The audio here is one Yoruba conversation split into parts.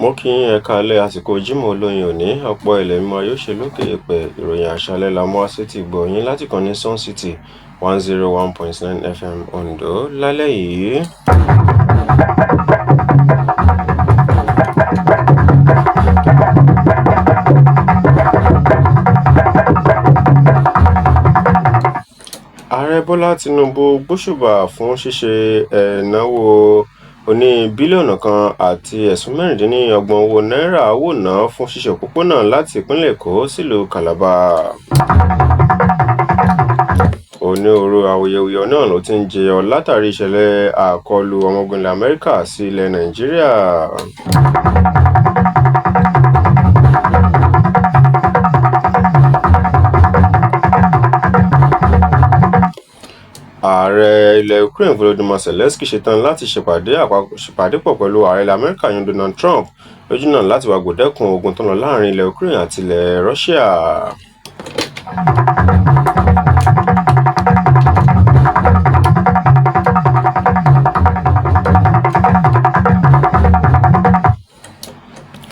Mo kí yín, ẹ káalẹ́. Àsìkò Jímọ̀ olóyin òní, ọ̀pọ̀ ilẹ̀ mímọ́ yóò ṣe lókè eèpẹ̀. Ìròyìn àṣálẹ́ la mú wá sétí ìgbọ́ yín láti ìkànnì Sun City 101.9 FM Ondo lálẹ́ yìí. Ààrẹ Bọ́lá Tinubu gbóṣùbà fún ṣíṣe ẹ̀náwó oní bílíọ̀nù 1.26 owó náírà owó ná fún ṣíṣe òpópónà láti ìpínlẹ̀ Èkó sílùú Calabar. Onírúurú awuyewuye náà ló ti ń jẹyọ látàrí ìṣẹ̀lẹ̀ àkọlù ọmọ ogun ilẹ̀ Amẹ́ríkà sí ilẹ̀ Nàìjíríà. Ààrẹ ilẹ̀ Ukraine Volodymyr Zelensky ṣetán láti ṣèpàdé pọ̀ pẹ̀lú ààrẹ ilẹ̀ Amẹ́ríkà yan Donald Trump lójúnà láti wá gbòdẹ́kun ogun tó ń lọ láàrin ilẹ̀ Ukraine àti ilẹ̀ Russia.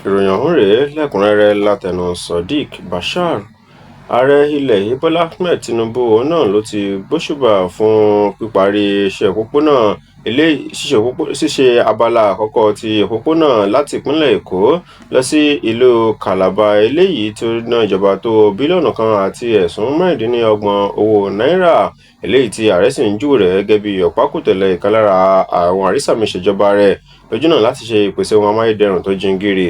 Ìròyìn ọ̀hún rèé lẹ́kùnrẹ́rẹ́ látẹnu Sodiq Bashar. Ààrẹ ilẹ̀ yìí Bọ́lá Ahmed Tinubu òun náà ló ti gbóṣùbà fún píparí iṣẹ́ òpópónà ilé ṣíṣe abala àkọ́kọ́ ti òpópónà láti ìpínlẹ̀ Èkó lọ sí ìlú Calabar, eléyìí tó ná ìjọba tó bílíọ̀nù 1.26 owó náírà, eléyìí tí ààrẹ sì ń júwe rẹ̀ gẹ́gẹ́ bí ọ̀pákùtẹ̀lẹ̀ ìkan lára àwọn àrísàmì ìṣèjọba rẹ̀ lójúnà láti ṣe ìpèsè ohun amáyédẹrùn tó jingiri.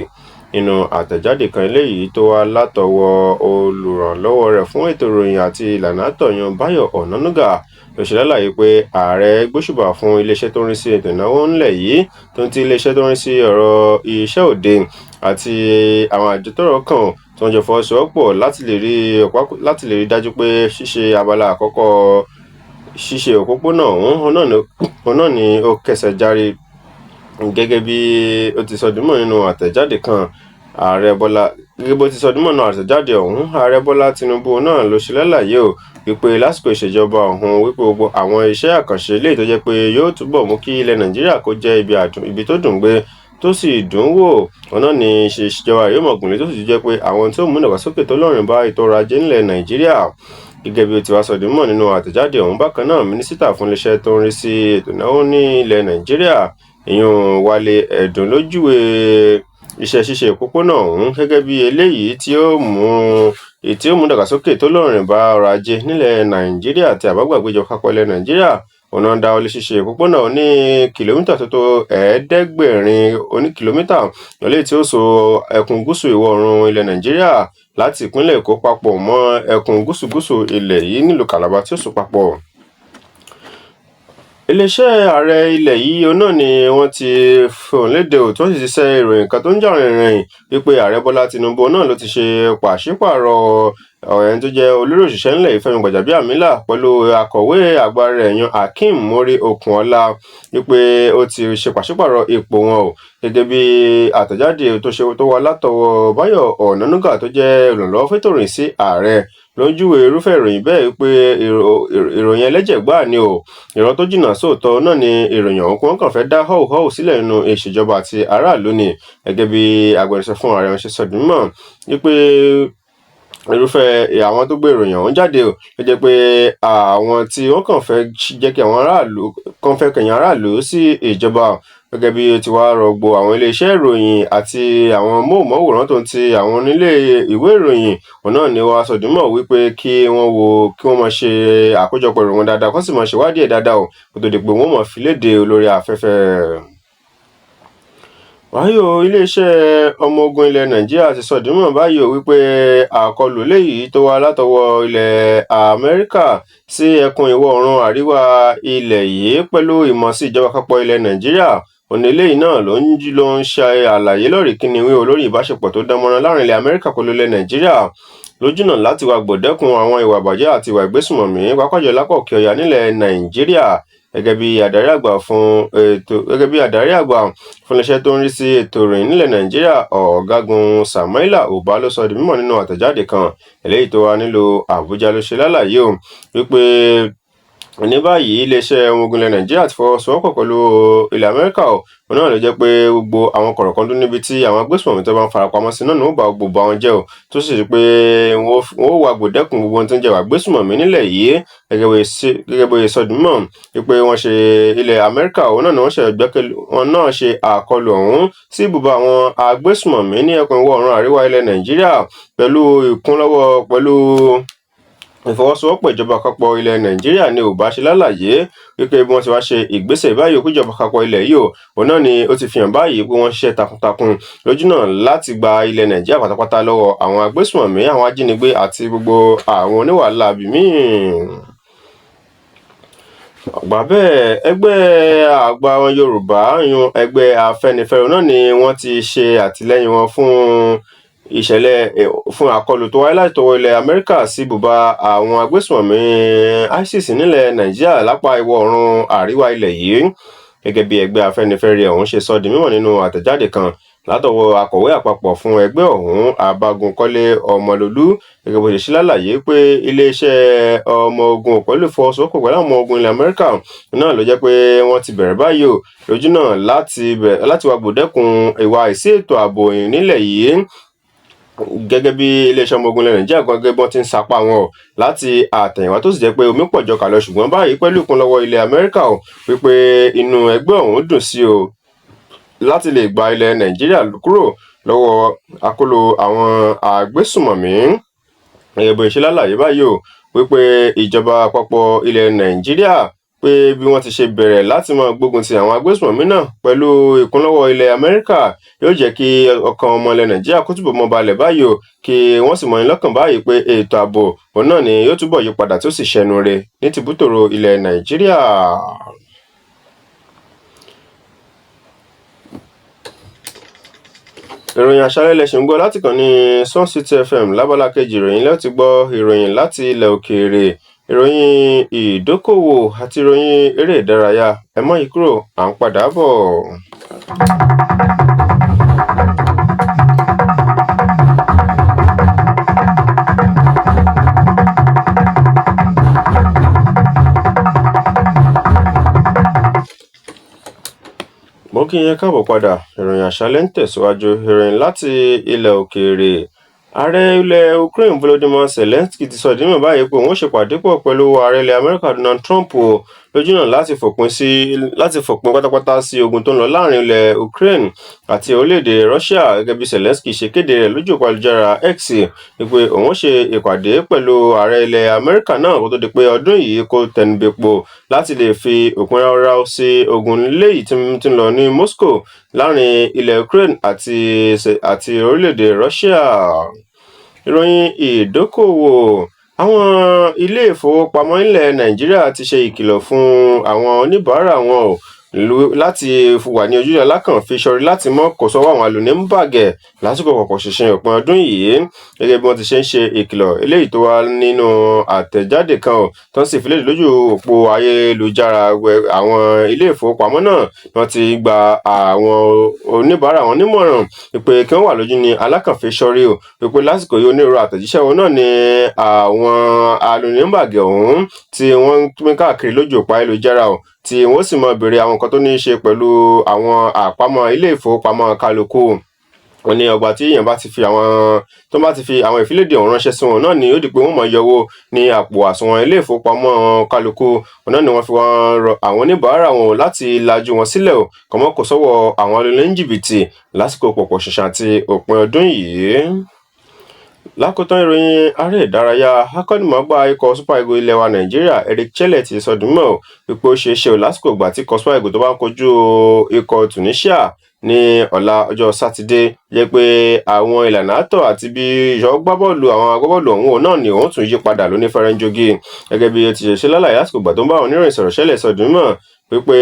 Nínú àtẹ̀jáde kan eléyìí tó wá látọwọ́ olùrànlọ́wọ́ rẹ̀ fún ètò ìròyìn àti ìlànà àtọ̀yàn Báyọ̀ Ọ̀nànúgà ló ṣe lálàyé pé ààrẹ gbóṣùbà fún iléeṣẹ́ tó ń rí sí ètò ìnáwó ńlẹ̀ yìí tó ń ti iléeṣẹ́ tó ń rí sí ọ̀rọ̀ iṣẹ́ òde àti àwọn àjọ tọ́rọ̀ kàn tó ń jọ fọwọ́sowọ́pọ̀ láti lè rí dájú pé ṣíṣe abala àkọ́kọ́ ṣíṣe òpópónà ọ̀hún òun náà ni ó kẹsẹ̀ járí. Gẹ́gẹ́ bí ó ti sọ dímọ̀ nínú àtẹ̀jáde kan, ààrẹ Bọ́lá gẹ́gẹ́ bó ti sọ dímọ̀ nínú àtẹ̀jáde ọ̀hún, ààrẹ Bọ́lá Tinubu náà ló ṣe lálàyé o wípé lásìkò ìṣèjọba ọ̀hún wípé gbogbo àwọn iṣẹ́ àkànṣe eléyìí tó jẹ́ pé yóò túbọ̀ mú kí ilẹ̀ Nàìjíríà kó jẹ́ ibi tó dùn gbé tó sì dùn wò, òun náà ni ìṣèjọba yóò mọ̀ gùnlé, tó sì jẹ́ pé àwọn tí ó mú ìdàgbàsókè tó lọ́rìn bá ètò ọrọ̀ ajé nílẹ̀ Nàìjíríà. Gẹ́gẹ́ bí ó ti wá sọ dímọ̀ nínú àtẹ̀jáde ọ̀hún bákan náà, mínísítà fún iléeṣẹ́ tó ń rí sí ètò ìnáwó ní ilẹ̀ Nàìjíríà ìyún Wálé Ẹ̀dùn lójúwe iṣẹ́ ṣíṣe òpópónà ọ̀hún gẹ́gẹ́ bí eléyìí tí ó mú ìdàgbàsókè tó lọ́rìn bá ọrọ̀ ajé nílẹ̀ Nàìjíríà. Àti àbágbàgbéjọ kápọ̀ ilẹ̀ Nàìjíríà ọ̀nà dá olè ṣíṣe òpópónà oní kìlómítà tó tó 700 oní kìlómítà lọ́lẹ́ tí ó so ẹkùn gúúsù ìwọ̀ oòrùn ilẹ̀ Nàìjíríà láti ìpínlẹ̀ Èkó papọ̀ mọ́ ẹkùn gúúsù gúúsù ilẹ̀ yìí nílùú Calabar tí ó so papọ̀. Iléeṣẹ́ ààrẹ ilẹ̀ yìí òun náà ni wọ́n ti fohùn lédè ò tí wọ́n sì ti ṣe ìròyìn kan tó ń jà rìnrìn wípé ààrẹ Bọ́lá Tinubu náà ló ti ṣe pàṣípààrọ̀ ẹni tó jẹ́ olórí òṣìṣẹ́ ńlẹ̀ yìí Fẹ́mi Gbàjàbíàmílà pẹ̀lú akọ̀wé àgbà rẹ̀ yan Akeem Muri Okunola, wípé ó ti ṣe pàṣípààrọ̀ ipò wọn o. Gẹ́gẹ́ bí àtẹ̀jáde tó ṣe tó wá látọwọ́ Báyọ̀ Ọ̀nànúgà tó jẹ́ olùrànlọ́wọ́ fétò ìròyìn sí ààrẹ ló ń júwe irúfẹ́ ìròyìn bẹ́ẹ̀ wípé ìròyìn ẹlẹ́jẹ̀ gbáà ni o, ìran tó jìnnà sóòótọ́ náà ni ìròyìn ọ̀hún, kí wọ́n kàn fẹ́ dá họ́wùhọ́wù sílẹ̀ nínú ìṣèjọba àti aráàlú ni. Gẹ́gẹ́ bí agbẹnusọ fún ààrẹ wọn ṣe sọ di mímọ̀ wípé irúfẹ́ àwọn tó gbé ìròyìn ọ̀hún jáde ò ló jẹ́ pé àwọn tí wọ́n kàn fẹ́ jẹ́ kí àwọn aráàlú kàn fẹ́ kẹ̀yìn aráàlú sí ìjọba. Gẹ́gẹ́ bí ó ti wá rọgbọ àwọn iléeṣẹ́ ìròyìn àti àwọn móhùnmáwòrán tó ń ti àwọn onílé ìwé ìròyìn, òun náà ni wàá sọdúnmọ̀ wípé kí wọ́n wo kí wọ́n máa ṣe àkójọpọ̀ ìròyìn dáadáa, kó sì máa ṣèwádìí ẹ̀ dáadáa o kó tó di pé wọ́n máa fi léde lórí afẹ́fẹ́. Wàyí o, iléeṣẹ́ ọmọ ogun ilẹ̀ Nàìjíríà ti sọ dímọ̀ báyìí o wípé àkọlù eléyìí tó wá látọwọ́ ilẹ̀ Amẹ́ríkà sí ẹkùn ìwọ̀ oòrùn àríwá ilẹ̀ yìí pẹ̀lú ìmọ̀ sí ìjọba àpapọ̀ ilẹ̀ Nàìjíríà òní eléyìí náà ló ń ṣe àlàyé lórí kíni wí olórí ìbáṣepọ̀ tó dán mọ́rán láàrin ilẹ̀ Amẹ́ríkà pẹ̀lú ilẹ̀ Nàìjíríà lójúnà láti wá gbòdẹ́kun àwọn ìwà ìbàjẹ́ àti ìwà ìgbésùnmọ̀mí pàápàá jùlọ lápá òkè ọya nílẹ̀ Nàìjíríà. Gẹ́gẹ́ bí adarí àgbà fún ètò gẹ́gẹ́ bí adarí àgbà fún iléeṣẹ́ tó ń rí sí ètò ìròyìn nílẹ̀ Nàìjíríà, ọ̀gágun Samaila Uba ló sọ di mímọ̀ nínú àtẹ̀jáde kan eléyìí tó wà nílùú Àbújá ló ṣe lálàyé o wípé Ní báyìí, iléeṣẹ́ ọmọ ogun ilẹ̀ Nàìjíríà ti fọwọ́sowọ́pọ̀ pẹ̀lú ilẹ̀ Amẹ́ríkà ò òun náà ló jẹ́ pé gbogbo àwọn kọ̀rọ̀kọ́ndú níbi tí àwọn agbésùnmọ̀mí tó bá ń farapamọ́ sí náà ni wọ́n bá gbogbo àwọn jẹ́ o, tó sì rí pé wọ́n ó wá gbòdẹ́kùn gbogbo ohun tó ń jẹ́ agbésùnmọ̀mí nílẹ̀ yìí. Gẹ́gẹ́ bó ṣe sọ di mímọ̀ wípé wọ́n ṣe ilẹ̀ Amẹ́ríkà òun náà ni wọ́n ṣe gbẹ́kẹ̀lé wọn náà ṣe àkọlù ọ̀hún sí ibùba àwọn agbésùnmọ̀mí ní ẹkùn ìwọ̀ oòrùn àríwá ilẹ̀ Nàìjíríà pẹ̀lú ìkúnlọ́wọ́ pẹ̀lú ìfọwọ́sowọ́pọ̀ ìjọba àpapọ̀ ilẹ̀ Nàìjíríà ní ò bá ṣe lálàyé wípé bí wọ́n ti wá ṣe ìgbésẹ̀ báyìí òkú ìjọba àpapọ̀ ilẹ̀ yìí o, òun náà ni ó ti fi hàn báyìí pé wọ́n ṣiṣẹ́ takuntakun lójúnà láti gba ilẹ̀ Nàìjíríà pátápátá lọ́wọ́ àwọn agbésùnmọ̀mí, àwọn ajínigbé àti gbogbo àwọn oníwàhálà bíi. Ọ̀gbà bẹ́ẹ̀, ẹgbẹ́ àgbà àwọn Yorùbá yun ẹgbẹ́ Afẹ́nifẹ́re náà ni wọ́n ti ṣe àtìlẹ́yìn wọn fún ìṣẹ̀lẹ̀ fún àkọlù tó wáyé láti tọwọ́ ilẹ̀ Amẹ́ríkà sí ibùba àwọn agbésùnmọ̀mí ISIS nílẹ̀ Nàìjíríà lápá ìwọ̀ oòrùn àríwá ilẹ̀ yìí. Gẹ́gẹ́ bí ẹgbẹ́ Afẹ́nifẹ́re ọ̀hún ṣe sọ di mímọ̀ nínú àtẹ̀jáde kan látọwọ́ akọ̀wé àpapọ̀ fún ẹgbẹ́ ọ̀hún, Abágunkọ́lé Ọmọlólú, gẹ́gẹ́ bó ṣe ṣe lálàyé pé iléeṣẹ́ ọmọ ogun pẹ̀lú ìfọwọ́sowọ́pọ̀ pẹ̀lú àwọn ọmọ ogun ilẹ̀ Amẹ́ríkà náà ló jẹ́ pé wọ́n ti bẹ̀rẹ̀ báyìí o lójúnà láti wá gbòdẹ́kun ìwà àìsí ètò ààbò nílẹ̀ yìí. Gẹ́gẹ́ bí iléeṣẹ́ ọmọ ogun ilẹ̀ Nàìjíríà gẹ́gẹ́ bí wọ́n ti ń sapá wọn o láti àtẹ̀yìnwá, tó sì jẹ́ pé omi pọ̀ jọkà lọ, ṣùgbọ́n báyìí pẹ̀lú ìkúnlọ́wọ́ ilẹ̀ Amẹ́ríkà o wípé inú ẹgbẹ́ ọ̀hún dùn sí o láti lè gba ilẹ̀ Nàìjíríà kúrò lọ́wọ́ àkólò àwọn agbésùnmọ̀mí. Gẹ́gẹ́ bó ṣe lálàyé báyìí o wípé ìjọba àpapọ̀ ilẹ̀ Nàìjíríà pé bí wọ́n ti ṣe bẹ̀rẹ̀ láti máa gbógun ti àwọn agbésùnmọ̀mí náà pẹ̀lú ìkúnlọ́wọ́ ilẹ̀ Amẹ́ríkà yóò jẹ́ kí ọkàn ọmọ ilẹ̀ Nàìjíríà kó túbọ̀ mọ́ balẹ̀ báyìí o, kí wọ́n sì mọ̀ ní lọ́kàn báyìí pé ètò ààbò òun náà ni yóò túbọ̀ yí padà tí ó sì ṣẹnu re ní tìbútòrò ilẹ̀ Nàìjíríà. Ìròyìn àṣálẹ́ lẹ ṣì ń gbọ́ láti kàn ní Sun City FM. Lábala kejì ìròyìn lẹ́ ti gbọ́ ìròyìn láti ilẹ̀ òkèèrè, ìròyìn ìdókòwò àti ìròyìn eré ìdárayá. Ẹ mọ́ yí kúrò, à ń padà bọ̀. Mo kí yín káàbọ̀ padà. Ìròyìn àṣálẹ́ ń tẹ̀síwájú. Ìròyìn láti ilẹ̀ òkèèrè. Ààrẹ ilẹ̀ Ukraine Volodymyr Zelensky ti sọ di mímọ̀ báyìí pé òun ó ṣèpàdé pọ̀ pẹ̀lú ààrẹ ilẹ̀ Amẹ́ríkà Donald Trump lójúnà láti fòpin pátápátá sí ogun tó ń lọ láàrin ilẹ̀ Ukraine àti orílẹ̀-èdè Russia. Gẹ́gẹ́ bí Zelensky ṣe kéde rẹ̀ lójú òpó ayélujára X wípé òun ó ṣe ìpàdé pẹ̀lú ààrẹ ilẹ̀ Amẹ́ríkà náà kó tó di pé ọdún yìí kó tẹnubẹ́po láti lè fi òpin ráúráú sí ogun léyìí tí ń lọ ní Moscow láàrin ilẹ̀ Ukraine àti orílẹ̀-èdè Russia. Ìròyìn ìdókòwò. Àwọn ilé ìfowópamọ́ ilẹ̀ Nàìjíríà ti ṣe ìkìlọ̀ fún àwọn oníbàárà wọn o láti wà ní ojú alákàn fi ṣọrí láti mọ́ kó sọ́wọ́ àwọn alóníbàgẹ̀ lásìkò pọ̀pọ̀ ṣinṣin òpin ọdún yìí. Gẹ́gẹ́ bí wọ́n ti ṣe ń ṣe ìkìlọ̀ eléyìí tó wà nínú àtẹ̀jáde kan o tó ń sì fi léde lójú òpó ayélujára àwọn ilé ìfowópamọ́ náà, wọ́n ti gba àwọn oníbàárà wọn nímọ̀ràn pé kí wọ́n wà lójú ní alákànfi ṣọrí o, wípé lásìkò yìí onírúurú àtẹ̀jíṣẹ́ wọn náà ni àwọn alóníbàgẹ̀ ọ̀hún tí wọ́n ń pín káàkiri lójú òpó ayélujára o, tí wọ́n sì máa béèrè àwọn nǹkan tó ní í ṣe pẹ̀lú àwọn àpamọ́ ilé ìfowópamọ́ kálukú. Wọ́n ní ọgbà tí èèyàn bá ti fi àwọn tó bá ti fi àwọn ìfiléde ọ̀hún ránṣẹ́ sí wọn náà ni ó di pé wọ́n máa yọwọ́ ní àpò àsùnwọ̀n ilé ìfowópamọ́ kálukú. Wọn náà ni wọ́n fi wọ́n rọ àwọn oníbàárà wọn láti lajú wọn sílẹ̀ o kọ́mọ́ kó sọ́wọ́ àwọn olóńjìbìtì lásìkò pọ̀pọ̀ ṣìnṣìn àti òpin ọdún yìí. Lákòótán ìròyìn aré ìdárayá, akọ́nimọ̀ọ́gbá ikọ̀ Super Eagles ilẹ̀ wa Nàìjíríà Eric Chelle ti sọ di mímọ̀ wípé ó ṣeé ṣe lásìkò ìgbà tí ikọ̀ Super Eagles tó bá ń kojú ikọ̀ Tunisia ní ọ̀la ọjọ́ Sátidé jẹ́ pé àwọn ìlànà àtọ̀ àti bí ìṣọ́ gbábọ́ọ̀lù àwọn agbábọ́ọ̀lù ọ̀hún náà ni òun tún yí padà lóní fẹ́rẹ́ńjógí. Gẹ́gẹ́ bí ó ti ṣe lálàyé lásìkò ìgbà tó ń bá àwọn oníròyìn sọ̀rọ̀, Chelle sọ di mímọ̀ wípé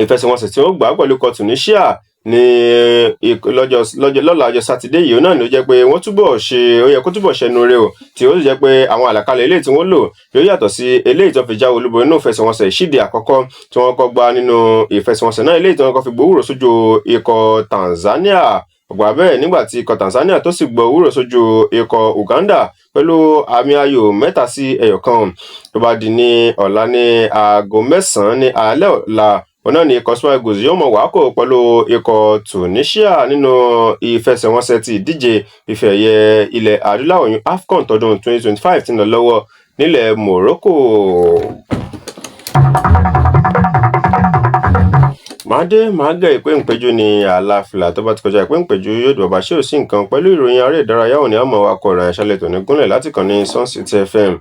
ìfẹsẹ̀wọnsẹ̀ tí ó gbà pẹ̀lú ikọ̀ Tunisia ní lọ́jọ́ lọ́la ọjọ́ Sátidé yìí náà ni ó jẹ́ pé wọ́n túbọ̀ ṣe ó yẹ kó túbọ̀ ṣẹnu re o, tí ó sì jẹ́ pé àwọn àlàkalẹ̀ eléyìí tí wọ́n lò yóò yàtọ̀ sí eléyìí tó fi jáwé olúborí nínú ìfẹsẹ̀wọnsẹ̀ ìṣíde àkọ́kọ́ tí wọ́n kọ́ gbá nínú ìfẹsẹ̀wọnsẹ̀ náà, eléyìí tí wọ́n kọ́ fi gbówúrò sójú ikọ̀ Tanzania. Ọgbà bẹ́ẹ̀ nígbà tí ikọ̀ Tanzania tó sì gbọ́ ewúro sójú ikọ̀ Uganda pẹ̀lú àmì ayò 3-1. Tó bá di ní ọ̀la ní aago 9 ní alẹ́ ọ̀la, òun náà ni ikọ̀ Super Eagles yóò mọ̀ wákò pẹ̀lú ikọ̀ Tunisia nínú ìfẹsẹ̀wọnsẹ̀ ti ìdíje ife ẹ̀yẹ ilẹ̀ adúláwọ̀ yún AFCON tọdún 2025 tí ń lọ lọ́wọ́ nílẹ̀ Morocco. Màdé màgẹ̀ ìpé ìpéjú ní àlàáfíà tó bá ti kọjá ìpé ìpéjú yóò dùn bàbá ṣé ò sí nǹkan pẹ̀lú ìròyìn aré ìdárayá òní àmọ́ wakọ̀ ìròyìn àṣálẹ́ tòní gúnlẹ̀ láti kàn ní Sun City FM.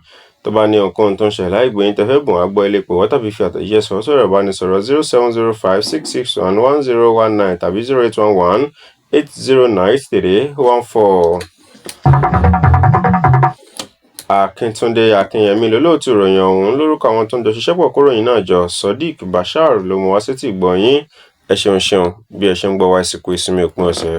Tó bá ní ohunkóhun tó ń ṣẹlẹ̀ láìgbé yín tẹ́fẹ́ bùn á gbọ́ ilé pè wọ́n tàbí fi àtẹ̀jíṣẹ́ sọ̀rọ̀ sọ̀rọ̀ ìbánisọ̀rọ̀ 07056611019 tàbí 08118098314. Akíntúndé Akínyẹmí lolóòtú ìròyìn ọ̀hún. Lórúkọ àwọn tó ń jọ ṣiṣẹ́ pọ̀ kóròyìn náà jọ, Sodiq Bashar ló mú wá sétí ìgbọ́ yín. Ẹ ṣeun ṣeun bí ẹ ṣe ń gbọ́ wá ìsìnkú ìsinmi òpin ọ̀sẹ̀.